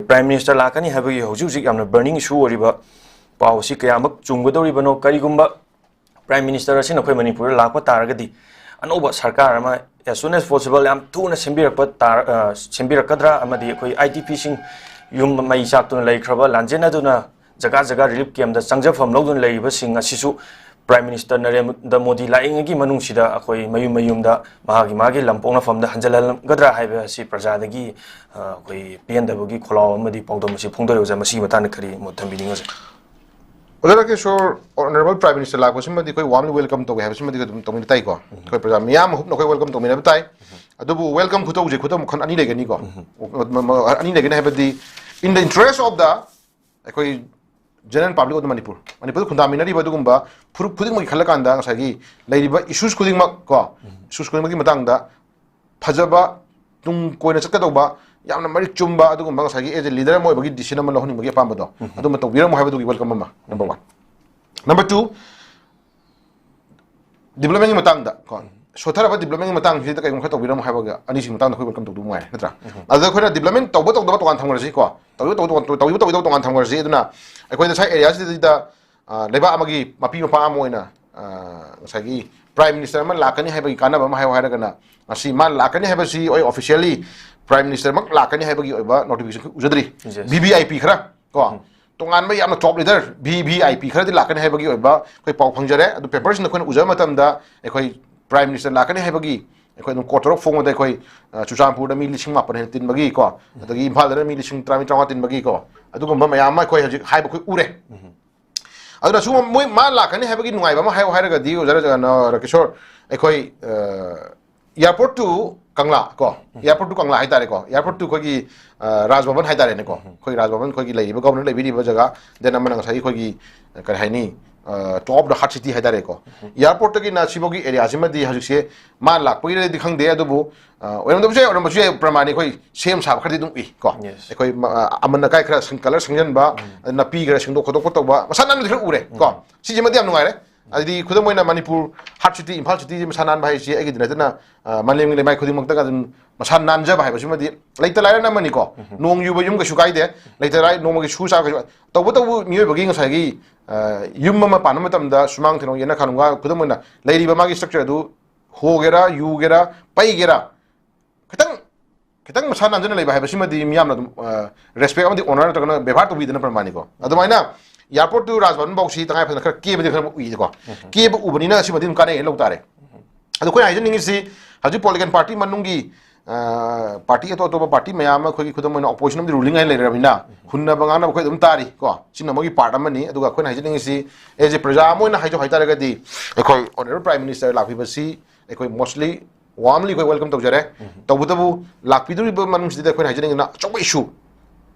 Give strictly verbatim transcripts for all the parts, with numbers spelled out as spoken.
Prime Minister ꯂꯥꯛꯀꯅꯤ ꯍꯥꯏꯕꯒꯤ ꯍꯧꯖꯤꯛ ꯍꯧꯖꯤꯛ ꯌꯥꯝꯅ burning issue ꯑꯣꯏꯔꯤꯕ ꯄꯥꯎ ꯑꯁꯤ ꯀꯌꯥꯃꯛ ꯆꯨꯝꯒꯗꯧꯔꯤꯕꯅꯣ? ꯀꯔꯤꯒꯨꯝꯕ Prime Minister ꯑꯁꯤꯅ ꯑꯩꯈꯣꯏ ꯃꯅꯤꯄꯨꯔꯗ ꯂꯥꯛꯄ ꯇꯥꯔꯒꯗꯤ ꯑꯅꯧꯕ ꯁꯔꯀꯥꯔ ꯑꯃ as soon as possible ꯌꯥꯝ ꯊꯨꯅ ꯁꯦꯝꯕꯤꯔꯛꯄ ꯇꯥꯔ-, ꯑ, ꯁꯦꯝꯕꯤꯔꯛꯀꯗ꯭ꯔꯥ? ꯑꯃꯗꯤ ꯑꯩꯈꯣꯏ IDPꯁꯤꯡ ꯌꯨꯝ ꯃꯩ ꯆꯥꯛꯇꯨꯅ ꯂꯩꯈ꯭ꯔꯕ, ꯂꯥꯟꯖꯦꯟꯅꯗꯨꯅ ꯖꯒꯥ ꯖꯒꯥ relief campꯇ ꯆꯪꯖꯐꯝ ꯂꯧꯗꯨꯅ ꯂꯩꯔꯤꯕꯁꯤꯡ ꯑꯁꯤꯁꯨ Prime Minister ꯅꯔꯦꯟꯗ꯭ꯔ ꯃꯣꯗꯤ ꯂꯥꯛꯏꯉꯩꯒꯤ ꯃꯅꯨꯡꯁꯤꯗ ꯑꯩꯈꯣꯏ ꯃꯌꯨꯝ ꯃꯌꯨꯝꯗ ꯃꯍꯥꯛꯀꯤ ꯃꯥꯒꯤ ꯂꯝ ꯄꯣꯛꯅꯐꯝꯗ ꯍꯟꯖꯤꯜꯍꯜꯂꯝꯒꯗ꯭ꯔꯥ ꯍꯥꯏꯕ ꯑꯁꯤ ꯄ꯭ꯔꯖꯥꯗꯒꯤ, ꯑ, ꯑꯩꯈꯣꯏ ꯄꯦꯟꯗꯕꯒꯤ ꯈꯣꯜꯂꯥꯎ ꯑꯃꯗꯤ ꯄꯥꯎꯗꯝ ꯑꯁꯤ ꯐꯣꯡꯗꯣꯔꯛꯏ꯫ ꯑꯣꯖꯥ, ꯃꯁꯤꯒꯤ ꯃꯇꯥꯡꯗ ꯀꯔꯤ ꯃꯣꯠ ꯊꯝꯕꯤꯅꯤꯡꯉꯤ, ꯑꯣꯖꯥ? ꯑꯣꯖꯥ ꯔꯥꯀꯦꯁꯣꯔ, Honourable Prime Minister ꯂꯥꯛꯄꯁꯤꯃꯗꯤ ꯑꯩꯈꯣꯏ warmly welcome ꯇꯧꯏ ꯍꯥꯏꯕꯁꯤꯃꯗꯤ ꯑꯗꯨꯝ ꯇꯧꯃꯤꯟꯅ ꯇꯥꯏꯀꯣ꯫ ꯑꯩꯈꯣꯏ ꯄ꯭ꯔꯖꯥ ꯃꯤꯌꯥꯝ ꯍꯨꯞꯅ ꯑꯩꯈꯣꯏ welcome ꯇꯧꯃꯤꯟꯅꯕ ꯇꯥꯏ꯫ ꯑꯗꯨꯕꯨ welcome ꯈꯨꯇꯧꯁꯦ ꯈꯨꯇꯧ ꯃꯈꯜ ꯑꯅꯤ ꯂꯩꯒꯅꯤꯀꯣ꯫ ꯎꯝ꯫ ꯃ-, ꯃ-, ꯃ-, ꯑꯅꯤ ꯂꯩꯒꯅꯤ ꯍꯥꯏꯕꯗꯤ, in the interest of the ꯑꯩꯈꯣꯏ general public of the Manipur, ꯃꯅꯤꯄꯨꯔꯗ ꯈꯨꯟꯗꯥꯃꯤꯟꯅꯔꯤꯕ ꯑꯗꯨꯒꯨꯝꯕ ꯐꯨꯔꯨꯞ ꯈꯨꯗꯤꯡꯃꯛꯀꯤ ꯈꯜꯂꯀꯥꯟꯗ ꯉꯁꯥꯏꯒꯤ ꯂꯩꯔꯤꯕ issues ꯈꯨꯗꯤꯡꯃꯛ ꯀꯣ, ꯎꯝ꯫ Issues ꯈꯨꯗꯤꯡꯃꯛꯀꯤ ꯃꯇꯥꯡꯗ ꯐꯖꯕ, ꯇꯨꯡ ꯀꯣꯏꯅ ꯆꯠꯀꯗꯧꯕ, ꯌꯥꯝꯅ ꯃꯔꯤꯛ ꯆꯨꯝꯕ ꯑꯗꯨꯒꯨꯝꯕ ꯉꯁꯥꯏꯒꯤ as a leader ꯑꯃ ꯑꯣꯏꯕꯒꯤ decision ꯑꯃ ꯂꯧꯍꯟꯅꯤꯡꯕꯒꯤ ꯑꯄꯥꯝꯕꯗꯣ, ꯎꯝ꯫ ꯑꯗꯨꯝꯕ ꯇꯧꯕꯤꯔꯝꯃꯣ ꯍꯥꯏꯕꯗꯨꯒꯤ welcome ꯑꯃ, number one꯫ Number two, developmentꯀꯤ ꯃꯇꯥꯡꯗ ꯀꯣ, ꯁꯣꯠꯊꯔꯕ developmentꯀꯤ ꯃꯇꯥꯡꯁꯤꯗ ꯀꯩꯒꯨꯝꯕ ꯈꯔ ꯇꯧꯕꯤꯔꯝꯃꯣ ꯍꯥꯏꯕꯒ ꯑꯅꯤꯁꯤꯒꯤ ꯃꯇꯥꯡꯗ ꯑꯩꯈꯣꯏ welcome ꯇꯧꯗꯧ ꯉꯥꯏꯔꯦ, ꯅꯠꯇ꯭ꯔꯥ? ꯎꯝ꯫ ꯑꯗꯨꯗ ꯑꯩꯈꯣꯏꯅ development ꯇꯧꯕ ꯇꯧꯗꯕ ꯇꯣꯉꯥꯟ ꯊꯝꯈ꯭ꯔꯁꯤ ꯀꯣ, ꯇꯧꯕ ꯇꯧꯗꯕ, ꯇꯧꯕ ꯇꯧꯗꯕ ꯇꯣꯉꯥꯟ ꯊꯝꯈ꯭ꯔꯁꯤ꯫ ꯑꯗꯨꯅ ꯑꯩꯈꯣꯏ ꯉꯁꯥꯏ areaꯁꯤꯗꯩꯗ, ꯑ, ꯂꯩꯕꯥꯛ ꯑꯃꯒꯤ ꯃꯄꯤ ꯃꯄꯥ ꯑꯃ ꯑꯣꯏꯅ, ꯑ, ꯉꯁꯥꯏꯒꯤ Prime Minister ꯑꯃ ꯂꯥꯛꯀꯅꯤ ꯍꯥꯏꯕꯒꯤ ꯀꯥꯟꯅꯕ ꯑꯃ ꯍꯥꯏꯌꯨ ꯍꯥꯏꯔꯒꯅ, ꯉꯁꯤ ꯃꯥ ꯂꯥꯛꯀꯅꯤ ꯍꯥꯏꯕꯁꯤ ꯑꯩ officially Prime Minister ꯃꯛ ꯂꯥꯛꯀꯅꯤ ꯍꯥꯏꯕꯒꯤ ꯑꯣꯏꯕ notification ꯎꯖꯗ꯭ꯔꯤ꯫ Yes꯫ VVIP ꯈꯔ ꯀꯣ, ꯎꯝ꯫ ꯇꯣꯉꯥꯟꯕ ꯌꯥꯝꯅ top leader, VVIP ꯈꯔꯗꯤ ꯂꯥꯛꯀꯅꯤ ꯍꯥꯏꯕꯒꯤ ꯑꯣꯏꯕ ꯑꯩꯈꯣꯏ ꯄꯥꯎ ꯐꯪꯖꯔꯦ꯫ ꯑꯗꯨ paperꯁꯤꯡꯗ ꯑꯩꯈꯣꯏꯅ ꯎꯖꯕ ꯃꯇꯝꯗ ꯑꯩꯈꯣꯏ Prime Minister ꯂꯥꯛꯀꯅꯤ ꯍꯥꯏꯕꯒꯤ ꯑꯩꯈꯣꯏ ꯑꯗꯨꯝ ꯀꯣꯠ ꯇꯧꯔꯒ ꯐꯣꯡꯕꯗ ꯑꯩꯈꯣꯏ, ꯑ, ꯆꯨꯔꯆꯥꯟꯄꯨꯔꯗ ꯃꯤ ꯂꯤꯁꯤꯡ ꯃꯥꯄꯟ ꯍꯦꯟꯅ ꯇꯤꯟꯕꯒꯤ ꯀꯣ, ꯑꯗꯒꯤ ꯏꯝꯐꯥꯜꯗꯅ ꯃꯤ ꯂꯤꯁꯤꯡ ꯇꯔꯥꯃꯔꯤ ꯇꯔꯥꯃꯉꯥ ꯇꯤꯟꯕꯒꯤ ꯀꯣ, ꯑꯗꯨꯒꯨꯝꯕ ꯃꯌꯥꯝ ꯑꯃ ꯑꯩꯈꯣꯏ ꯍꯧꯖꯤꯛ ꯍꯥꯏꯕ ꯑꯩꯈꯣꯏ ꯎꯔꯦ꯫ ꯎꯝ꯫ ꯑꯗꯨꯅ ꯁꯤꯒꯨꯝꯕ ꯃꯣꯏ ꯃꯥ ꯂꯥꯛꯀꯅꯤ ꯍꯥꯏꯕꯒꯤ ꯅꯨꯡꯉꯥꯏꯕ ꯑꯃ ꯍꯥꯏꯌꯨ ꯍꯥꯏꯔꯒꯗꯤ, ꯑꯣꯖꯥ ꯔ-, ꯀꯩꯅꯣ, ꯔꯀꯤꯁꯣꯔ, ꯑꯩꯈꯣꯏ, ꯑ, airport to ꯀꯪꯂꯥ ꯀꯣ, ꯎꯝ꯫ Airport to ꯀꯪꯂꯥ ꯍꯥꯏꯇꯥꯔꯦꯀꯣ, airport to ꯑꯩꯈꯣꯏꯒꯤ, ꯑ, ꯔꯥꯖ ꯚꯕꯟ ꯍꯥꯏꯇꯥꯔꯦꯅꯦꯀꯣ, ꯎꯝ꯫ ꯑꯩꯈꯣꯏ ꯔꯥꯖ ꯚꯕꯟ ꯑꯩꯈꯣꯏꯒꯤ ꯂꯩꯔꯤꯕ governor ꯂꯩꯕꯤꯔꯤꯕ ꯖꯒꯥ, then ꯑꯃꯅ ꯉꯁꯥꯏꯒꯤ ꯑꯩꯈꯣꯏꯒꯤ, ꯑ, ꯀꯔꯤ ꯍꯥꯏꯅꯤ, ꯑ, top of the heart city ꯍꯥꯏꯇꯥꯔꯦꯀꯣ, ꯎꯝ꯫ Airportꯇꯒꯤꯅ ꯁꯤꯐꯥꯎꯒꯤ areaꯁꯤꯃꯗꯤ ꯍꯧꯖꯤꯛꯁꯦ ꯃꯥ ꯂꯥꯛꯄꯒꯤꯔꯗꯤ ꯈꯪꯗꯦ, ꯑꯗꯨꯕꯨ, ꯑ, ꯑꯣꯏꯔꯝꯗꯕꯁꯨ ꯌꯥꯏ, ꯑꯣꯏꯔꯝꯕꯁꯨ ꯌꯥꯏ, ꯄ꯭ꯔꯃꯥꯅꯤ ꯑꯩꯈꯣꯏ ꯁꯦꯝ ꯁꯥꯕ ꯈꯔꯗꯤ ꯑꯗꯨꯝ ꯎꯏ ꯀꯣ꯫ Yes꯫ ꯑꯩꯈꯣꯏ ꯃ-, ꯑ, ꯑꯃꯟ ꯑꯀꯥꯏ ꯈꯔ ꯁꯪ-, colour ꯁꯪꯖꯟꯕ, ꯎꯝ꯫ ꯅꯥꯄꯤ ꯈꯔ ꯁꯦꯡꯗꯣꯛ ꯈꯣꯠꯇꯣꯛꯄ ꯇꯧꯕ, ꯃꯁꯥ ꯅꯥꯟꯅꯗꯤ ꯈꯔ ꯎꯔꯦ ꯀꯣ꯫ ꯎꯝ꯫ ꯁꯤꯁꯤꯃꯗꯤ ꯌꯥꯝ ꯅꯨꯡꯉꯥꯏꯔꯦ꯫ ꯑꯗꯨꯗꯤ ꯈꯨꯗꯝ ꯑꯣꯏꯅ ꯃꯅꯤꯄꯨꯔ heart city, ꯏꯝꯐꯥꯜ cityꯁꯤ ꯃꯁꯥ ꯅꯥꯟꯕ ꯍꯥꯏꯁꯤ ꯑꯩꯒꯤꯗꯤ ꯅꯠꯇꯅ, ꯑ, ꯃꯥꯂꯦꯝꯒꯤ ꯂꯩꯃꯥꯏ ꯈꯨꯗꯤꯡꯃꯛꯇꯒ ꯑꯗꯨꯝ ꯃꯁꯥ ꯅꯥꯟꯖꯕ ꯍꯥꯏꯕꯁꯤꯃꯗꯤ ꯂꯩꯇ ꯂꯥꯏꯔꯅ ꯑꯃꯅꯤꯀꯣ꯫ ꯅꯣꯡ ꯌꯨꯕ ꯌꯨꯝ ꯀꯩꯁꯨ ꯀꯥꯏꯗꯦ, ꯂꯩꯇ ꯂꯥꯏ ꯅꯣꯡꯃꯒꯤ ꯁꯨ ꯆꯥ ꯀꯩꯁꯨ꯫ ꯇꯧꯕꯇꯕꯨ ꯃꯤꯑꯣꯏꯕꯒꯤ ꯉꯁꯥꯏꯒꯤ, ꯑ, ꯌꯨꯝ ꯑꯃ ꯄꯥꯟꯕ ꯃꯇꯝꯗ ꯁꯨꯃꯥꯡ ꯊꯦꯂꯣꯡ ꯌꯦꯅꯈꯥ ꯅꯨꯡꯒꯥ, ꯈꯨꯗꯝ ꯑꯣꯏꯅ ꯂꯩꯔꯤꯕ ꯃꯥꯒꯤ structure ꯑꯗꯨ ꯍꯣꯒꯦꯔꯥ, ꯌꯨꯒꯦꯔꯥ, ꯄꯩꯒꯦꯔꯥ, ꯈꯤꯇꯪ, ꯈꯤꯇꯪ ꯃꯁꯥ ꯅꯥꯟꯖꯅ ꯂꯩꯕ ꯍꯥꯏꯕꯁꯤꯃꯗꯤ ꯃꯤꯌꯥꯝꯅ ꯑꯗꯨꯝ, ꯑ, respect ꯑꯃꯗꯤ honor ꯅꯠꯇ꯭ꯔꯒꯅ ꯕꯦꯕꯥꯔ ꯇꯧꯕꯤꯗꯅ ꯄ꯭ꯔꯃꯥꯟꯅꯤꯀꯣ꯫ ꯑꯗꯨꯃꯥꯏꯅ airport to ꯔꯥꯖꯚꯕꯟ ꯐꯥꯎꯁꯤ ꯇꯉꯥꯏ ꯐꯗꯅ ꯈꯔ ꯀꯦꯕꯗꯤ ꯈꯔ ꯎꯏꯀꯣ꯫ ꯀꯦꯕ ꯎꯕꯅꯤꯅ ꯁꯤꯃꯗꯤ ꯑꯗꯨꯝ ꯀꯥꯟꯅꯩ ꯍꯥꯏꯅ ꯂꯧ ꯇꯥꯔꯦ꯫ ꯑꯗꯣ ꯑꯩꯈꯣꯏꯅ ꯍꯥꯏꯖꯅꯤꯡꯉꯤꯁꯤ, ꯍꯧꯖꯤꯛ political party ꯃꯅꯨꯡꯒꯤ, ꯑ, party ꯑꯇꯣꯞ ꯑꯇꯣꯞꯄ party ꯃꯌꯥꯝ ꯑꯃ ꯑꯩꯈꯣꯏꯒꯤ ꯈꯨꯗꯝ ꯑꯣꯏꯅ opposition ꯑꯃꯗꯤ ruling ꯍꯥꯏꯅ ꯂꯩꯔꯕꯅꯤꯅ ꯍꯨꯟꯅꯕ ꯉꯥꯡꯅꯕ ꯑꯩꯈꯣꯏ ꯑꯗꯨꯝ ꯇꯥꯔꯤ ꯀꯣ꯫ ꯁꯤꯅ ꯃꯣꯏꯒꯤ part ꯑꯃꯅꯤ꯫ ꯑꯗꯨꯒ ꯑꯩꯈꯣꯏꯅ ꯍꯥꯏꯖꯅꯤꯡꯉꯤꯁꯤ, as a ꯄ꯭ꯔꯖꯥ ꯑꯃ ꯑꯣꯏꯅ ꯍꯥꯏꯖꯧ ꯍꯥꯏꯇꯥꯔꯒꯗꯤ, ꯑꯩꯈꯣꯏ honourable prime minister ꯂꯥꯛꯄꯤꯕꯁꯤ ꯑꯩꯈꯣꯏ mostly warmly ꯑꯩꯈꯣꯏ welcome ꯇꯧꯖꯔꯦ꯫ ꯇꯧꯕꯇꯕꯨ ꯂꯥꯛꯄꯤꯗꯧꯔꯤꯕ ꯃꯅꯨꯡꯁꯤꯗ ꯑꯩꯈꯣꯏꯅ ꯍꯥꯏꯖꯅꯤꯡꯉꯤꯅ ꯑꯆꯧꯕ issue,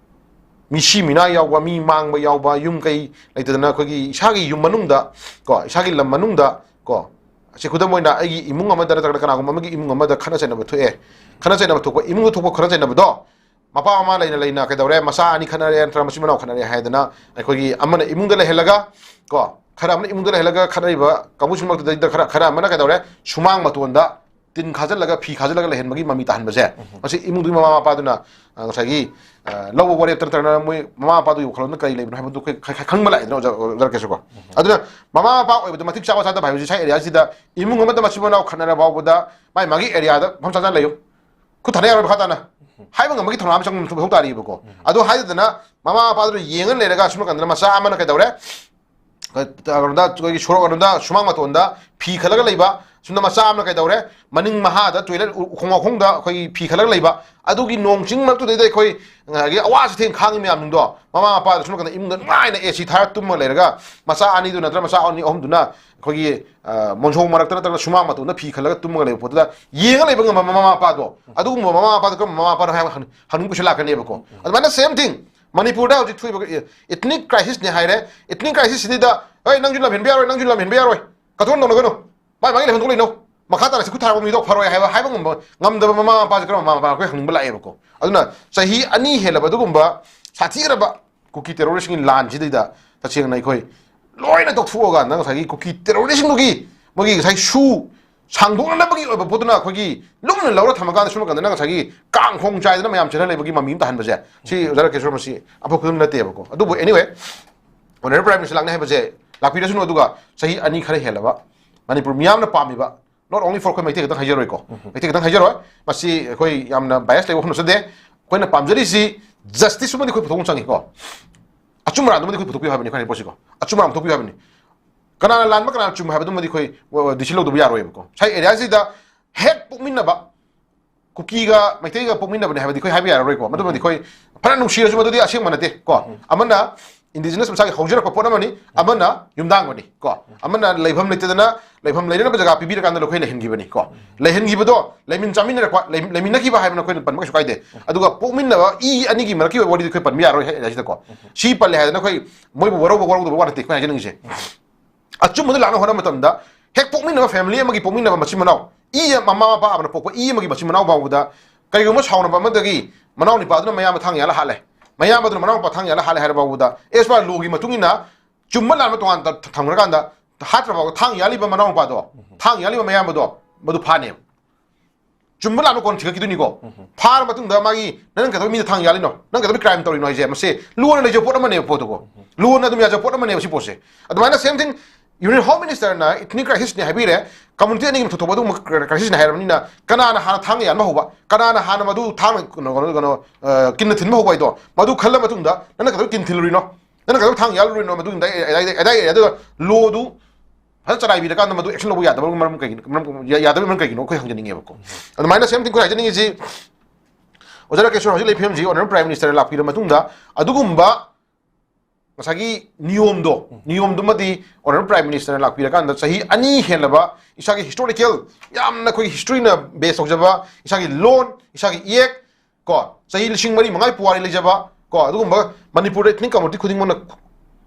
ꯃꯤꯁꯤ ꯃꯤꯅꯥ ꯌꯥꯎꯕ, ꯃꯤ ꯃꯥꯡꯕ ꯌꯥꯎꯕ, ꯌꯨꯝ ꯀꯩ ꯂꯩꯇꯗꯅ ꯑꯩꯈꯣꯏꯒꯤ ꯏꯁꯥꯒꯤ ꯌꯨꯝ ꯃꯅꯨꯡꯗ ꯀꯣ, ꯏꯁꯥꯒꯤ ꯂꯝ ꯃꯅꯨꯡꯗ ꯀꯣ, ꯑꯁꯤ ꯈꯨꯗꯝ ꯑꯣꯏꯅ ꯑꯩꯒꯤ ꯏꯃꯨꯡ ꯑꯃꯗ ꯅꯠꯇ꯭ꯔꯒꯅ ꯀꯅꯥꯒꯨꯝꯕ ꯑꯃꯒꯤ ꯏꯃꯨꯡ ꯑꯃꯗ ꯈꯠꯅ ꯆꯩꯅꯕ ꯊꯣꯛꯑꯦ꯫ ꯈꯠꯅ ꯆꯩꯅꯕ ꯊꯣꯛꯄ, ꯏꯃꯨꯡꯗ ꯊꯣꯛꯄ ꯈꯠꯅ ꯆꯩꯅꯕꯗꯣ ꯃꯄꯥ ꯃꯃꯥ ꯂꯩꯅ ꯂꯩꯅ ꯀꯩꯗꯧꯔꯦ, ꯃꯆꯥ ꯑꯅꯤ ꯈꯠꯅꯔꯦ ꯅꯠꯇ꯭ꯔꯒ ꯃꯆꯤꯟ ꯃꯅꯥꯎ ꯈꯠꯅꯔꯦ ꯍꯥꯏꯗꯅ ꯑꯩꯈꯣꯏꯒꯤ ꯑꯃꯅ ꯏꯃꯨꯡꯗ ꯂꯩꯍꯜꯂꯒ ꯀꯣ, ꯈꯔ ꯑꯃꯅ ꯏꯃꯨꯡꯗ ꯂꯩꯍꯜꯂꯒ ꯈꯠꯅꯔꯤꯕ ꯀꯥꯡꯕꯨꯁꯤꯡꯃꯛꯇꯨꯗꯩꯗ ꯈꯔ, ꯈꯔ ꯑꯃꯅ ꯀꯩꯗꯧꯔꯦ, ꯁꯨꯃꯥꯡ ꯃꯇꯣꯟꯗ ꯇꯤꯟ ꯈꯥꯖꯤꯜꯂꯒ, ꯐꯤ ꯈꯥꯖꯤꯜꯂꯒ ꯂꯩꯍꯟꯕꯒꯤ ꯃꯃꯤ ꯇꯥꯍꯟꯕꯁꯦ, ꯃꯁꯤ ꯏꯃꯨꯡꯗꯨꯒꯤ ꯃꯃꯥ ꯃꯄꯥꯗꯨꯅ, ꯑ, ꯉꯁꯥꯏꯒꯤ, ꯑ, ꯂꯧꯕ ꯋꯥꯔꯦꯞꯇ ꯅꯠꯇ꯭ꯔꯒꯅ ꯃꯣꯏ ꯃꯃꯥ ꯃꯄꯥꯗꯨꯒꯤ ꯋꯥꯈꯜꯂꯣꯟꯗ ꯀꯔꯤ ꯂꯩꯕꯅꯣ ꯍꯥꯏꯕꯗꯨ ꯑꯩꯈꯣꯏ ꯈ-, ꯈ-, ꯈꯪꯕ ꯂꯥꯛꯏꯗꯅ ꯑꯣꯖꯥ, ꯑꯣꯖꯥ ꯔꯥꯀꯦꯁꯁꯨꯀꯣ꯫ ꯑꯗꯨꯅ ꯃꯃꯥ ꯃꯄꯥ ꯑꯣꯏꯕꯗ ꯃꯇꯤꯛ ꯆꯥꯕ ꯆꯥꯗꯕ ꯍꯥꯏꯕꯁꯤ ꯏꯁꯥ area ꯁꯤꯗ ꯏꯃꯨꯡ ꯑꯃꯗ ꯃꯆꯤꯟ ꯃꯅꯥꯎ ꯈꯠꯅꯔ ꯐꯥꯎꯕꯗ ꯃꯥꯏ ꯃꯥꯒꯤ area ꯗ ꯃꯐꯝ ꯆꯥꯅ ꯂꯩꯌꯨ꯫ ꯈꯨꯠ ꯊꯥꯅ ꯌꯥꯔꯣꯏ ꯃꯈꯥ ꯇꯥꯅ ꯍꯥꯏꯕ ꯉꯝꯕꯒꯤ ꯊꯧꯅꯥ ꯑꯃ ꯆꯪ-, ꯃꯊꯧ ꯇꯥꯔꯤꯕꯀꯣ꯫ ꯑꯗꯨ ꯍꯥꯏꯗꯅ ꯃꯃꯥ ꯃꯄꯥꯗꯨꯅ ꯌꯦꯡꯉ ꯂꯩꯔꯒ ꯁꯨꯝ ꯀꯥꯟꯗ ꯃꯆꯥ ꯑꯃꯅ ꯀꯩꯗꯧꯔꯦ? ꯀꯩꯅꯣꯗ, ꯑꯩꯈꯣꯏꯒꯤ ꯁꯣꯔꯣꯛ ꯑꯗꯣꯝꯗ, ꯁꯨꯃꯥꯡ ꯃꯇꯣꯟꯗ ꯐꯤ ꯈꯜꯂꯒ ꯂꯩꯕ, ꯁꯣꯝꯗ ꯃꯆꯥ ꯑꯃꯅ ꯀꯩꯗꯧꯔꯦ? ꯃꯅꯤꯡ ꯃꯍꯥꯗ, toilet ꯎ-, ꯎꯈꯣꯡ ꯋꯥꯈꯣꯡꯗ ꯑꯩꯈꯣꯏꯒꯤ ꯐꯤ ꯈꯜꯂꯒ ꯂꯩꯕ, ꯑꯗꯨꯒꯤ ꯅꯣꯡ ꯆꯤꯡ ꯃꯔꯛꯇꯨꯗꯩꯗ ꯑꯩꯈꯣꯏ ꯉꯁꯥꯏꯒꯤ ꯑꯋꯥ ꯆꯩꯊꯦꯡ ꯈꯥꯡꯉꯤ ꯃꯌꯥꯝꯁꯤꯡꯗꯣ ꯃꯃꯥ ꯃꯄꯥꯗ ꯁꯣꯝ ꯅꯥꯀꯟꯗ ꯏꯃꯨꯡꯗ ꯅꯨꯡꯉꯥꯏꯅ AC ꯊꯥꯔ ꯇꯨꯝꯃꯒ ꯂꯩꯔꯒ, ꯃꯆꯥ ꯑꯅꯤꯗꯨ ꯅꯠꯇ꯭ꯔꯒ ꯃꯆꯥ ꯑꯅꯤ ꯑꯍꯨꯝꯗꯨꯅ ꯑꯩꯈꯣꯏꯒꯤ, ꯑ, ꯃꯣꯟꯁꯣꯡ ꯃꯔꯛꯇ ꯅꯠꯇ꯭ꯔꯒ ꯁꯨꯃꯥꯡ ꯃꯇꯣꯟꯗ ꯐꯤ ꯈꯜꯂꯒ ꯇꯨꯝꯃꯒ ꯂꯩꯕ ꯄꯣꯠꯇꯨꯗ ꯌꯦꯡꯉ ꯂꯩꯕ ꯉꯝꯕ ꯃꯃꯥ ꯃꯄꯥꯗꯣ, ꯑꯗꯨꯒꯨꯝꯕ ꯃꯃꯥ ꯃꯄꯥꯗꯣ ꯀꯔꯝꯕ ꯃꯃꯥ ꯃꯄꯥꯅꯣ ꯍꯥꯏꯕ ꯍꯪ-, ꯍꯪꯅꯤꯡꯕꯁꯨ ꯂꯥꯛꯀꯅꯦꯕꯀꯣ꯫ ꯑꯗꯨꯃꯥꯏꯅ same thing, ꯃꯅꯤꯄꯨꯔꯗ ꯍꯧꯖꯤꯛ ꯊꯣꯛꯏꯕ ethnic crisis ꯅꯦ ꯍꯥꯏꯔꯦ, ethnic crisis ꯁꯤꯗꯩꯗ, "ꯑꯩ ꯅꯪꯁꯨ ꯂꯝ ꯍꯦꯟꯕ ꯌꯥꯔꯣꯏ, ꯅꯪꯁꯨ ꯂꯝ ꯍꯦꯟꯕ ꯌꯥꯔꯣꯏ, ꯀꯊꯣꯟ ꯇꯧꯅꯒꯅꯨ, ꯃꯥꯏ ꯃꯥꯒꯤ ꯂꯩꯐꯝ ꯊꯣꯛꯄ ꯂꯩꯅꯧ, ꯃꯈꯥ ꯇꯥꯅ ꯁꯤ ꯈꯨꯠ ꯊꯥꯔꯛꯄ ꯃꯤꯗꯣ ꯐꯔꯣꯏ" ꯍꯥꯏꯕ, ꯍꯥꯏꯕ ꯉꯝꯕ, ꯉꯝꯗꯕ ꯃꯃꯥ ꯃꯄꯥꯁꯦ ꯀꯔꯝꯕ ꯃꯃꯥ ꯃꯄꯥꯅꯣ ꯑꯩꯈꯣꯏ ꯍꯪꯅꯤꯡꯕ ꯂꯥꯛꯑꯦꯕꯀꯣ꯫ ꯑꯗꯨꯅ ꯆꯍꯤ ꯑꯅꯤ ꯍꯦꯜꯂꯕ ꯑꯗꯨꯒꯨꯝꯕ ꯁꯥꯊꯤꯔꯕ ꯀꯨꯀꯤ terrorist ꯁꯤꯡꯒꯤ ꯂꯥꯟꯁꯤꯗꯩꯗ ꯇꯁꯦꯡꯅ ꯑꯩꯈꯣꯏ ꯂꯣꯏꯅ ꯇꯣꯛꯊꯣꯛꯑꯀꯥꯟꯗ ꯉꯁꯥꯏꯒꯤ ꯀꯨꯀꯤ terrorist ꯁꯤꯡꯗꯨꯒꯤ ꯃꯣꯏꯒꯤ ꯉꯁꯥꯏ ꯁꯨ ꯁꯥꯡꯗꯣꯛꯅꯅꯕꯒꯤ ꯑꯣꯏꯕ ꯄꯣꯠꯇꯨꯅ ꯑꯩꯈꯣꯏꯒꯤ ꯂꯨꯝꯅ ꯂꯧꯔ ꯊꯝꯃꯀꯥꯟꯗ ꯁꯣꯝ ꯅꯥꯀꯟꯗꯅ ꯉꯁꯥꯏꯒꯤ ꯀꯥꯡ ꯈꯣꯡ ꯆꯥꯏꯗꯅ ꯃꯌꯥꯝ ꯆꯦꯜꯍꯜ ꯂꯩꯕꯒꯤ ꯃꯃꯤ ꯑꯃ ꯇꯥꯍꯟꯕꯁꯦ, ꯁꯤ ꯑꯣꯖꯥ ꯔꯥꯀꯦꯁꯣꯔ ꯃꯁꯤ ꯑꯐꯕ ꯈꯨꯗꯝ ꯅꯠꯇꯦꯕꯀꯣ꯫ ꯑꯗꯨꯕꯨ anyway, Honourable Prime Minister ꯂꯥꯛꯅꯤ ꯍꯥꯏꯕꯁꯦ ꯂꯥꯛꯄꯤꯔꯁꯅꯨ, ꯑꯗꯨꯒ ꯆꯍꯤ ꯑꯅꯤ ꯈꯔ ꯍꯦꯜꯂꯕ ꯃꯅꯤꯄꯨꯔ ꯃꯤꯌꯥꯝꯅ ꯄꯥꯝꯃꯤꯕ, not only for ꯑꯩꯈꯣꯏ ꯃꯩꯇꯩ ꯈꯛꯇꯪ ꯍꯥꯏꯖꯔꯣꯏꯀꯣ, ꯃꯩꯇꯩ ꯈꯛꯇꯪ ꯍꯥꯏꯖꯔꯣꯏ, ꯃꯁꯤ ꯑꯩꯈꯣꯏ ꯌꯥꯝꯅ bias ꯂꯩꯕ ꯋꯥꯐꯝ ꯅꯠꯆꯗꯦ꯫ ꯑꯩꯈꯣꯏꯅ ꯄꯥꯝꯖꯔꯤꯁꯤ justice ꯑꯃꯗꯤ ꯑꯩꯈꯣꯏ ꯄꯨꯊꯣꯛꯄ ꯆꯪꯉꯤꯀꯣ, ꯑꯆꯨꯝ ꯑꯔꯥꯟꯗꯨꯃꯗꯤ ꯑꯩꯈꯣꯏ ꯄꯨꯊꯣꯛꯄꯤꯌꯨ ꯍꯥꯏꯕꯅꯤ, ꯑꯩꯈꯣꯏ ꯍꯥꯏꯔꯤꯕ ꯄꯣꯠꯁꯤꯀꯣ, ꯑꯆꯨꯝ ꯑꯔꯥꯟ ꯄꯨꯊꯣꯛꯄꯤꯌꯨ ꯍꯥꯏꯕꯅꯤ꯫ ꯀꯅꯥꯅ ꯂꯥꯟꯕ ꯀꯅꯥꯅ ꯆꯨꯝꯕ ꯍꯥꯏꯕꯗꯨꯃꯗꯤ ꯑꯩꯈꯣꯏ decision ꯂꯧꯗꯕ ꯌꯥꯔꯣꯏꯕꯀꯣ꯫ ꯉꯁꯥꯏ areaꯁꯤꯗ ꯍꯦꯛ ꯄꯣꯛꯃꯤꯟꯅꯕ ꯀꯨꯀꯤꯒ ꯃꯩꯇꯩꯒ ꯄꯣꯛꯃꯤꯟꯅꯕꯅꯦ ꯍꯥꯏꯕꯗꯤ ꯑꯩꯈꯣꯏ ꯍꯥꯏꯕ ꯌꯥꯔꯔꯣꯏꯀꯣ꯫ ꯃꯗꯨꯃꯗꯤ ꯑꯩꯈꯣꯏ ꯐꯅ ꯅꯨꯡꯁꯤꯔꯁꯨ ꯃꯗꯨꯗꯤ ꯑꯁꯦꯡꯕ ꯅꯠꯇꯦ ꯀꯣ꯫ ꯑꯃꯅ indigenous ꯃꯁꯥꯒꯤ ꯍꯧꯖꯔꯛꯄ ꯄꯣꯠ ꯑꯃꯅꯤ, ꯑꯃꯅ ꯌꯨꯝꯗꯥꯡꯕꯅꯤ ꯀꯣ꯫ ꯑꯃꯅ ꯂꯩꯐꯝ ꯂꯩꯇꯗꯅ ꯂꯩꯐꯝ ꯂꯩꯅꯅꯕ ꯖꯒꯥ ꯄꯤꯕꯤꯔꯀꯥꯟꯗ ꯑꯩꯈꯣꯏ ꯂꯩꯍꯟꯈꯤꯕꯅꯤ ꯀꯣ꯫ ꯂꯩꯍꯟꯈꯤꯕꯗꯣ ꯂꯩꯃꯤꯟ ꯆꯥꯃꯤꯟꯅꯔꯛꯄ, ꯂꯩ-, ꯂꯩꯃꯤꯟꯅꯈꯤꯕ ꯍꯥꯏꯕꯅ ꯑꯩꯈꯣꯏꯅ ꯄꯟꯕ ꯀꯩꯁꯨ ꯀꯥꯏꯗꯦ꯫ ꯑꯗꯨꯒ ꯄꯣꯛꯃꯤꯟꯅꯕ ꯏ ꯑꯅꯤꯒꯤ ꯃꯔꯛꯀꯤ ꯑꯣꯏꯕ ꯋꯥꯔꯤꯗꯤ ꯑꯩꯈꯣꯏ ꯄꯟꯕ ꯌꯥꯔꯣꯏ ꯍꯥꯏ-, ꯍꯥꯏꯁꯤꯗꯀꯣ꯫ ꯁꯤ ꯄꯜꯂꯦ ꯍꯥꯏꯗꯅ ꯑꯩꯈꯣꯏ ꯃꯣꯏꯕꯨ ꯋꯥꯔꯧꯕ ꯋꯥꯔꯧꯗꯕ ꯋꯥ ꯅꯠꯇꯦ ꯑꯩꯈꯣꯏꯅ ꯍꯥꯏꯖꯅꯤꯡꯉꯤꯁꯦ꯫ ꯑꯆꯨꯝꯕꯗꯨ ꯂꯥꯛꯅ ꯍꯣꯠꯅꯕ ꯃꯇꯝꯗ ꯍꯦꯛ ꯄꯣꯛꯃꯤꯟꯅꯕ family ꯑꯃꯒꯤ ꯄꯣꯛꯃꯤꯟꯅꯕ ꯃꯆꯤꯟ ꯃꯅꯥꯎ, ꯏ ꯃꯃꯥ ꯃꯄꯥ ꯑꯃꯅ ꯄꯣꯛꯄ ꯏ ꯑꯃꯒꯤ ꯃꯆꯤꯟ ꯃꯅꯥꯎ ꯐꯥꯎꯕꯗ ꯀꯔꯤꯒꯨꯝꯕ ꯁꯥꯎꯅꯕ ꯑꯃꯗꯒꯤ ꯃꯅꯥꯎ ꯅꯤꯄꯥꯗꯨꯅ ꯃꯌꯥꯝꯕ ꯊꯥꯡ ꯌꯥꯜꯂ ꯍꯥꯠꯂꯦ, ꯃꯌꯥꯝꯕꯗꯨꯅ ꯃꯅꯥꯎ ꯅꯨꯄꯥ ꯊꯥꯡ ꯌꯥꯜꯂ ꯍꯥꯠꯂꯦ ꯍꯥꯏꯔ ꯐꯥꯎꯕꯗ as per lawꯒꯤ ꯃꯇꯨꯡ ꯏꯟꯅ ꯆꯨꯝꯕ ꯂꯥꯟꯕ ꯇꯣꯉꯥꯟ ꯊꯝꯈ꯭ꯔꯀꯥꯟꯗ ꯍꯥꯠꯇ꯭ꯔ ꯐꯥꯎꯕ ꯊꯥꯡ ꯌꯥꯜꯂꯤꯕ ꯃꯅꯥꯎ ꯅꯨꯄꯥꯗꯣ, ꯊꯥꯡ ꯌꯥꯜꯂꯤꯕ ꯃꯌꯥꯝꯕꯗꯣ ꯃꯗꯨ ꯐꯥꯅꯦꯕ꯫ ꯆꯨꯝꯕ ꯂꯥꯟꯕ ꯀꯣꯟꯅ ꯊꯤꯒꯠꯈꯤꯗꯣꯏꯅꯤꯀꯣ꯫ ꯐꯥꯔ ꯃꯇꯨꯡꯗ ꯃꯥꯒꯤ ꯅꯪ ꯀꯩꯗꯧꯕꯩ ꯃꯤꯗ ꯊꯥꯡ ꯌꯥꯜꯂꯤꯅꯣ, ꯅꯪ ꯀꯩꯗꯧꯕꯩ crime ꯇꯧꯔꯤꯅꯣ ꯍꯥꯏꯁꯦ, ꯃꯁꯤ ꯂꯣꯟꯅ ꯂꯩꯖꯕ ꯄꯣꯠ ꯑꯃꯅꯦꯕ ꯄꯣꯠꯇꯨꯀꯣ꯫ ꯂꯣꯟꯅ ꯑꯗꯨꯝ ꯌꯥꯖꯕ ꯄꯣꯠ ꯑꯃꯅꯦꯕ ꯁꯤ ꯄꯣꯠꯁꯦ꯫ ꯑꯗꯨꯃꯥꯏꯅ same thing, Union Home Ministerꯅ ethnic crisisꯅꯦ ꯍꯥꯏꯕꯤꯔꯦ, community ꯑꯅꯤꯒꯤ ꯊꯣꯛꯊꯣꯛꯄ ꯑꯗꯨꯒꯨꯝꯕ crisisꯅꯦ ꯍꯥꯏꯔꯕꯅꯤꯅ ꯀꯅꯥꯅ ꯍꯥꯟꯅ ꯊꯥꯡꯅ ꯌꯥꯟꯕ ꯍꯧꯕ, ꯀꯅꯥꯅ ꯍꯥꯟꯅ ꯃꯗꯨ ꯊꯥꯡꯅ ꯀꯩꯅꯣ, ꯀꯩꯅꯣ, ꯀꯩꯅꯣ, ꯑ, ꯀꯤꯟꯅ ꯊꯤꯟꯕ ꯍꯧꯕ ꯍꯥꯏꯗꯣ ꯃꯗꯨ ꯈꯜꯂ ꯃꯇꯨꯡꯗ ꯅꯪꯅ ꯀꯩꯗꯧꯕꯩ ꯀꯤꯟ ꯊꯤꯜꯂꯨꯔꯤꯅꯣ, ꯅꯪꯅ ꯀꯩꯗꯧꯕꯩ ꯊꯥꯡ ꯌꯥꯜꯂꯨꯔꯤꯅꯣ, ꯃꯗꯨꯒꯤ ꯑꯗꯥꯏ, ꯑꯗꯥꯏ, ꯑꯗꯥꯏ, ꯑꯗꯨꯒ ꯂꯣꯗꯨ ꯐꯖꯅ ꯆꯂꯥꯏꯕꯤꯔꯀꯥꯟꯗ ꯃꯗꯨ action ꯂꯧꯕ ꯌꯥꯗꯕ ꯃꯔꯝ ꯀꯩꯒꯤꯅꯣ, ꯃꯔꯝ ꯌꯥ-, ꯌꯥꯗꯕ ꯃꯔꯝ ꯀꯩꯒꯤꯅꯣ ꯑꯩꯈꯣꯏ ꯍꯪꯖꯅꯤꯡꯉꯦꯕꯀꯣ꯫ ꯑꯗꯨꯃꯥꯏꯅ same thing ꯑꯩꯈꯣꯏ ꯍꯥꯏꯖꯅꯤꯡꯉꯤꯁꯤ, ꯑꯣꯖꯥ ꯔꯥꯀꯦꯁꯣꯔ ꯍꯧꯖꯤꯛ ꯂꯩ ꯐꯤꯕꯝꯁꯤ Honourable Prime Ministerꯅ ꯂꯥꯛꯄꯤꯔ ꯃꯇꯨꯡꯗ ꯑꯗꯨꯒꯨꯝꯕ ꯉꯁꯥꯏꯒꯤ ꯅꯤꯌꯣꯝꯗꯣ, ꯅꯤꯌꯣꯝꯗꯨꯃꯗꯤ Honourable Prime Ministerꯅ ꯂꯥꯛꯄꯤꯔꯀꯥꯟꯗ ꯆꯍꯤ ꯑꯅꯤ ꯍꯦꯜꯂꯕ ꯏꯁꯥꯒꯤ historical, ꯌꯥꯝꯅ ꯑꯩꯈꯣꯏꯒꯤ historyꯅ base ꯇꯧꯖꯕ ꯏꯁꯥꯒꯤ ꯂꯣꯟ, ꯏꯁꯥꯒꯤ ꯏꯌꯦꯛ, ꯀꯣ, ꯆꯍꯤ ꯂꯤꯁꯤꯡ ꯃꯔꯤ ꯃꯉꯥꯒꯤ ꯄꯨꯋꯥꯔꯤ ꯂꯩꯖꯕ, ꯀꯣ, ꯑꯗꯨꯒꯨꯝꯕ ꯃꯅꯤꯄꯨꯔꯗ ethnic community ꯈꯨꯗꯤꯡꯃꯛꯅ,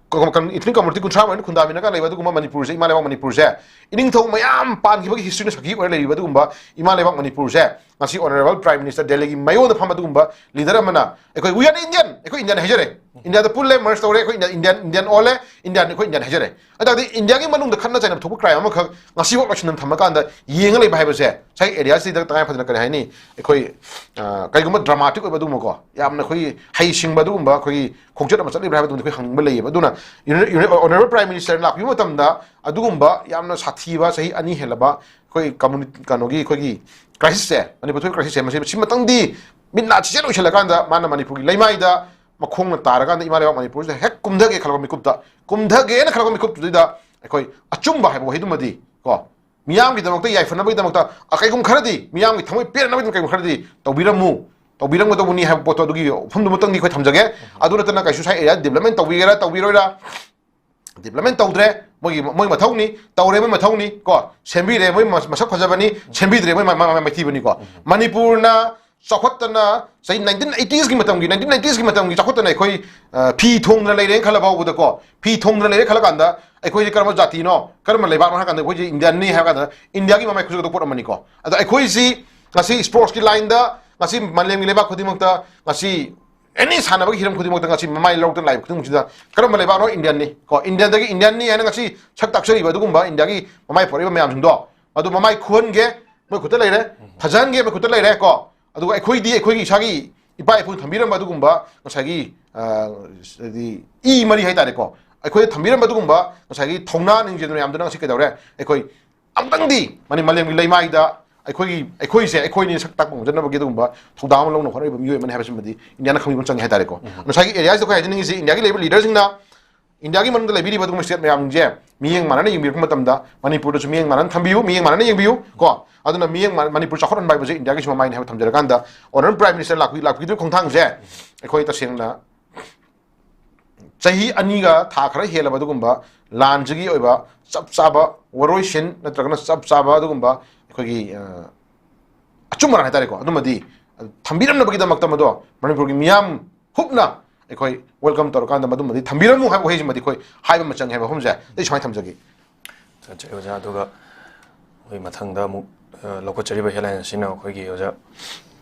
ꯀꯣ, ꯀꯣ, ethnic community ꯀꯨꯟꯊ꯭ꯔꯥ ꯃꯔꯤꯅ ꯈꯨꯟꯗꯥꯃꯤꯟꯅꯔꯒ ꯂꯩꯕ ꯑꯗꯨꯒꯨꯝꯕ ꯃꯅꯤꯄꯨꯔꯁꯦ, ꯏꯃꯥ ꯂꯩꯕꯥꯛ ꯃꯅꯤꯄꯨꯔꯁꯦ, ꯏꯅꯤꯡꯊꯧ ꯃꯌꯥꯝ ꯄꯥꯟꯈꯤꯕꯒꯤ historyꯅ ꯁꯥꯈꯤ ꯑꯣꯏꯔ ꯂꯩꯔꯤꯕ ꯑꯗꯨꯒꯨꯝꯕ ꯏꯃꯥ ꯂꯩꯕꯥꯛ ꯃꯅꯤꯄꯨꯔꯁꯦ, ꯉꯁꯤ Honourable Prime Minister ꯗꯦꯜꯂꯤꯒꯤ ꯃꯌꯣꯟꯗ ꯐꯝꯕ ꯑꯗꯨꯒꯨꯝꯕ leader ꯑꯃꯅ ꯑꯩꯈꯣꯏ "We are Indian", ꯑꯩꯈꯣꯏ Indian ꯍꯥꯏꯖꯔꯦ, ꯏꯟꯗꯤꯌꯥꯗ ꯄꯨꯜꯂꯦ, merge ꯇꯧꯔꯦ, ꯑꯩꯈꯣꯏ Indian, Indian, Indian ꯑꯣꯜꯂꯦ, Indian, ꯑꯩꯈꯣꯏ Indian ꯍꯥꯏꯖꯔꯦ꯫ ꯑꯗꯨ ꯇꯥꯔꯗꯤ ꯏꯟꯗꯤꯌꯥꯒꯤ ꯃꯅꯨꯡꯗ ꯈꯠꯅ ꯆꯩꯅꯕ ꯊꯣꯛꯄ crime ꯑꯃꯈꯛ ꯉꯁꯤꯐꯥꯎ ꯂꯣꯏꯁꯤꯟꯗꯅ ꯊꯝꯃꯀꯥꯟꯗ ꯌꯦꯡꯉ ꯂꯩꯕ ꯍꯥꯏꯕꯁꯦ ꯉꯁꯥꯏ areaꯁꯤꯗ ꯇꯉꯥꯏ ꯐꯗꯅ ꯀꯔꯤ ꯍꯥꯏꯅꯤ, ꯑꯩꯈꯣꯏ, ꯑ, ꯀꯔꯤꯒꯨꯝꯕ dramatic ꯑꯣꯏꯕ ꯑꯗꯨꯒꯨꯝꯕꯀꯣ, ꯌꯥꯝꯅ ꯑꯩꯈꯣꯏꯒꯤ ꯍꯩꯁꯤꯡꯕ ꯑꯗꯨꯒꯨꯝꯕ ꯑꯩꯈꯣꯏꯒꯤ ꯈꯣꯡꯆꯠ ꯑꯃ ꯆꯠꯂꯤꯕ꯭ꯔꯥ ꯍꯥꯏꯕꯗꯨꯃꯗꯤ ꯑꯩꯈꯣꯏ ꯍꯪꯅꯤꯡꯕ ꯂꯩꯌꯦꯕ꯫ ꯑꯗꯨꯅ Union-, Union-, Honourable Prime Minister ꯂꯥꯛꯄꯤꯕ ꯃꯇꯝꯗ ꯑꯗꯨꯒꯨꯝꯕ ꯌꯥꯝꯅ ꯁꯥꯊꯤꯕ ꯆꯍꯤ ꯑꯅꯤ ꯍꯦꯜꯂꯕ ꯑꯩꯈꯣꯏ community, ꯀꯩꯅꯣꯒꯤ, ꯑꯩꯈꯣꯏꯒꯤ crisisꯁꯦ, ꯃꯅꯤꯄꯨꯔ ꯊꯣꯛꯏꯕ crisisꯁꯦ, ꯃꯁꯤ, ꯃꯁꯤ ꯃꯇꯪꯗꯤ ꯃꯤꯠ ꯅꯥ ꯆꯤꯆꯦꯠ ꯑꯣꯏꯁꯜꯂꯀꯥꯟꯗ ꯃꯥꯅ ꯃꯅꯤꯄꯨꯔꯒꯤ ꯂꯩꯃꯥꯏꯗ ꯃꯈꯣꯡꯅ ꯇꯥꯔꯀꯥꯟꯗ ꯏꯃꯥ ꯂꯩꯕꯥꯛ ꯃꯅꯤꯄꯨꯔꯁꯤꯗ ꯍꯦꯛ ꯀꯨꯝꯊꯒꯦ ꯈꯜꯂꯛꯄ ꯃꯤꯀꯨꯞꯇ, ꯀꯨꯝꯊꯒꯦꯅ ꯈꯜꯂꯛꯄ ꯃꯤꯀꯨꯞꯇꯨꯗꯩꯗ ꯑꯩꯈꯣꯏ ꯑꯆꯨꯝꯕ ꯍꯥꯏꯕ ꯋꯥꯍꯩꯗꯨꯃꯗꯤ ꯀꯣ, ꯃꯤꯌꯥꯝꯒꯤꯗꯃꯛꯇ ꯌꯥꯏꯐꯅꯕꯒꯤꯗꯃꯛꯇ, ꯑ, ꯀꯩꯒꯨꯝ ꯈꯔꯗꯤ, ꯃꯤꯌꯥꯝꯒꯤ ꯊꯃꯣꯏ ꯄꯦꯟꯅꯕꯒꯤꯗꯃꯛ ꯀꯩꯒꯨꯝ ꯈꯔꯗꯤ ꯇꯧꯕꯤꯔꯝꯃꯨ, ꯇꯧꯕꯤꯔꯝꯒꯗꯧꯕꯅꯤ ꯍꯥꯏꯕ ꯄꯣꯠꯇꯣ, ꯑꯗꯨꯒꯤ ꯋꯥꯐꯝꯗꯨꯃꯇꯪꯗꯤ ꯑꯩꯈꯣꯏ ꯊꯝꯖꯒꯦ꯫ ꯑꯗꯨ ꯅꯠꯇꯅ ꯀꯩꯁꯨ ꯁꯥꯏ area development ꯇꯧꯕꯤꯒꯦꯔꯥ ꯇꯧꯕꯤꯔꯣꯏꯔꯥ, development ꯇꯧꯗ꯭ꯔꯦ, ꯃꯣꯏꯒꯤ, ꯃꯣꯏ ꯃꯊꯧꯅꯤ, ꯇꯧꯔꯦ, ꯃꯣꯏ ꯃꯊꯧꯅꯤ ꯀꯣ, ꯁꯦꯝꯕꯤꯔꯦ, ꯃꯣꯏ ꯃꯁ-, ꯃꯁꯛ ꯐꯖꯕꯅꯤ, ꯁꯦꯝꯕꯤꯗ꯭ꯔꯦ, ꯃꯣꯏ ꯃ-, ꯃ-, ꯃ-, ꯃꯥꯏꯊꯤꯕꯅꯤꯀꯣ꯫ ꯃꯅꯤꯄꯨꯔꯅ ꯆꯥꯎꯈꯠꯇꯅ ꯆꯍꯤ nineteen eightiesꯀꯤ ꯃꯇꯝꯒꯤ, nineteen ninetiesꯀꯤ ꯃꯇꯝꯒꯤ ꯆꯥꯎꯈꯠꯇꯅ ꯑꯩꯈꯣꯏ, ꯑ, ꯐꯤ ꯊꯣꯡꯗꯅ ꯂꯩꯔꯦꯅ ꯈꯜꯂ ꯐꯥꯎꯕꯗꯀꯣ, ꯐꯤ ꯊꯣꯡꯗꯅ ꯂꯩꯔꯦ ꯈꯜꯂ ꯀꯥꯟꯗ ꯑꯩꯈꯣꯏꯁꯦ ꯀꯔꯝꯕ ꯖꯥꯇꯤꯅꯣ, ꯀꯔꯝꯕ ꯂꯩꯕꯥꯛꯅꯣ ꯍꯥꯏ ꯀꯥꯟꯗ ꯑꯩꯈꯣꯏꯁꯦ Indianꯅꯤ ꯍꯥꯏꯕ ꯀꯥꯟꯗ Indiaꯒꯤ ꯃꯃꯥꯏ ꯈꯨꯖꯧꯗ ꯄꯣꯠ ꯑꯃꯅꯤꯀꯣ꯫ ꯑꯗꯣ ꯑꯩꯈꯣꯏꯁꯤ ꯉꯁꯤ sportsꯀꯤ lineꯗ, ꯉꯁꯤ ꯃꯥꯂꯦꯝꯒꯤ ꯂꯩꯕꯥꯛ ꯈꯨꯗꯤꯡꯃꯛꯇ, ꯉꯁꯤ any ꯁꯥꯟꯅꯕꯒꯤ ꯍꯤꯔꯝ ꯈꯨꯗꯤꯡꯃꯛꯇ ꯉꯁꯤ ꯃꯃꯥꯏ ꯂꯧꯔꯛꯇ ꯂꯥꯛꯏꯕ ꯈꯨꯗꯤꯡꯃꯛꯁꯤꯗ ꯀꯔꯝꯕ ꯂꯩꯕꯥꯛꯅꯣ? Indianꯅꯤ ꯀꯣ꯫ Indianꯗꯒꯤ Indianꯅꯤ ꯍꯥꯏꯅ ꯉꯁꯤ ꯁꯛ ꯇꯥꯛꯆꯔꯤꯕ ꯑꯗꯨꯒꯨꯝꯕ Indiaꯒꯤ ꯃꯃꯥꯏ ꯄꯣꯛꯂꯛꯏꯕ ꯃꯌꯥꯝꯁꯤꯡꯗꯣ, ꯃꯗꯨ ꯃꯃꯥꯏ ꯈꯨꯍꯟꯒꯦ, ꯃꯣꯏ ꯈꯨꯠꯇ ꯂꯩꯔꯦ, ꯐꯖꯍꯟꯒꯦ, ꯃꯣꯏ ꯈꯨꯠꯇ ꯂꯩꯔꯦ ꯀꯣ꯫ ꯑꯗꯨꯒ ꯑꯩꯈꯣꯏꯗꯤ, ꯑꯩꯈꯣꯏꯒꯤ ꯏꯁꯥꯒꯤ ꯏꯄꯥ ꯏꯄꯨꯅ ꯊꯝꯕꯤꯔꯝꯕ ꯑꯗꯨꯒꯨꯝꯕ ꯉꯁꯥꯏꯒꯤ, ꯑ, ꯍꯥꯏꯗꯤ ꯏ ꯃꯔꯤ ꯍꯥꯏꯇꯥꯔꯦꯀꯣ, ꯑꯩꯈꯣꯏꯗ ꯊꯝꯕꯤꯔꯝꯕ ꯑꯗꯨꯒꯨꯝꯕ ꯉꯁꯥꯏꯒꯤ ꯊꯧꯅꯥ ꯅꯤꯡꯖꯦꯜ ꯃꯌꯥꯝꯗꯨꯅ ꯉꯁꯤ ꯀꯩꯗꯧꯔꯦ? ꯑꯩꯈꯣꯏ ꯑꯃꯨꯛꯇꯪꯗꯤ ꯃꯅꯤ-, ꯃꯥꯂꯦꯝꯒꯤ ꯂꯩꯃꯥꯏꯗ ꯑꯩꯈꯣꯏꯒꯤ, ꯑꯩꯈꯣꯏꯁꯦ, ꯑꯩꯈꯣꯏꯅꯤ ꯁꯛ ꯇꯥꯛꯄ ꯉꯝꯖꯅꯕꯒꯤ ꯑꯗꯨꯒꯨꯝꯕ ꯊꯧꯗꯥꯡ ꯑꯃ ꯂꯧꯅ ꯍꯣꯠꯅꯔꯤꯕ ꯃꯤꯑꯣꯏ ꯑꯃꯅꯤ ꯍꯥꯏꯕꯁꯤꯃꯗꯤ ꯏꯟꯗꯤꯌꯥꯅ ꯈꯪꯕꯤꯕ ꯑꯃ ꯆꯪꯉꯦ ꯍꯥꯏꯇꯥꯔꯦꯀꯣ꯫ ꯎꯝ꯫ ꯉꯁꯥꯏꯒꯤ areaꯁꯤꯗ ꯑꯩꯈꯣꯏ ꯍꯥꯏꯖꯅꯤꯡꯉꯤꯁꯤ, ꯏꯟꯗꯤꯌꯥꯒꯤ ꯂꯩꯕ leaderꯁꯤꯡꯅ ꯏꯟꯗꯤꯌꯥꯒꯤ ꯃꯅꯨꯡꯗ ꯂꯩꯕꯤꯔꯤꯕ ꯑꯗꯨꯒꯨꯝꯕ state ꯃꯌꯥꯝꯁꯦ ꯃꯤꯠꯌꯦꯡ ꯃꯥꯟꯅꯅ ꯌꯦꯡꯕꯤꯔꯛꯄ ꯃꯇꯝꯗ ꯃꯅꯤꯄꯨꯔꯗꯁꯨ ꯃꯤꯠꯌꯦꯡ ꯃꯥꯟꯅꯅ ꯊꯝꯕꯤꯌꯨ, ꯃꯤꯠꯌꯦꯡ ꯃꯥꯟꯅꯅ ꯌꯦꯡꯕꯤꯌꯨ ꯀꯣ꯫ ꯑꯗꯨꯅ ꯃꯤꯠꯌꯦꯡ ꯃꯥꯟ-, ꯃꯅꯤꯄꯨꯔ ꯆꯥꯎꯈꯠꯍꯟꯕ ꯍꯥꯏꯕꯁꯦ ꯏꯟꯗꯤꯌꯥꯒꯤꯁꯨ ꯃꯃꯥꯏꯅꯤ ꯍꯥꯏꯕ ꯊꯝꯖꯔꯀꯥꯟꯗ, Honourable Prime Minister ꯂꯥꯛꯄꯤ-, ꯂꯥꯛꯄꯤꯗꯣꯏ ꯈꯣꯡꯊꯥꯡꯁꯦ ꯑꯩꯈꯣꯏ ꯇꯁꯦꯡꯅ ꯆꯍꯤ ꯑꯅꯤꯒ ꯊꯥ ꯈꯔ ꯍꯦꯜꯂꯕ ꯑꯗꯨꯒꯨꯝꯕ ꯂꯥꯟꯁꯤꯒꯤ ꯑꯣꯏꯕ ꯆꯞ ꯆꯥꯕ ꯋꯥꯔꯣꯏꯁꯤꯟ ꯅꯠꯇ꯭ꯔꯒꯅ ꯆꯞ ꯆꯥꯕ ꯑꯗꯨꯒꯨꯝꯕ ꯑꯩꯈꯣꯏꯒꯤ, ꯑ, ꯑꯆꯨꯝ ꯑꯔꯥꯟ ꯍꯥꯏꯇꯥꯔꯦꯀꯣ, ꯑꯗꯨꯃꯗꯤ ꯊꯝꯕꯤꯔꯝꯅꯕꯒꯤꯗꯃꯛꯇ ꯃꯗꯣ ꯃꯅꯤꯄꯨꯔꯒꯤ ꯃꯤꯌꯥꯝ ꯍꯨꯞꯅ ꯑꯩꯈꯣꯏ welcome ꯇꯧꯔꯀꯥꯟꯗ ꯃꯗꯨꯃꯗꯤ ꯊꯝꯕꯤꯔꯝꯃꯨ ꯍꯥꯏꯕ ꯋꯥꯍꯩꯁꯤꯃꯗꯤ ꯑꯩꯈꯣꯏ ꯍꯥꯏꯕ ꯑꯃ ꯆꯪꯉꯦ ꯍꯥꯏꯕ ꯋꯥꯐꯝꯁꯦ ꯑꯩ ꯁꯨꯃꯥꯏꯅ ꯊꯝꯖꯒꯦ꯫ ꯊꯥꯒꯠꯆꯔꯤ ꯑꯣꯖꯥ꯫ ꯑꯗꯨꯒ ꯑꯩꯈꯣꯏ ꯃꯊꯪꯗ ꯑꯃꯨꯛ ꯑ, ꯂꯧꯈꯠꯆꯔꯤꯕ headline ꯑꯁꯤꯅ ꯑꯩꯈꯣꯏꯒꯤ ꯑꯣꯖꯥ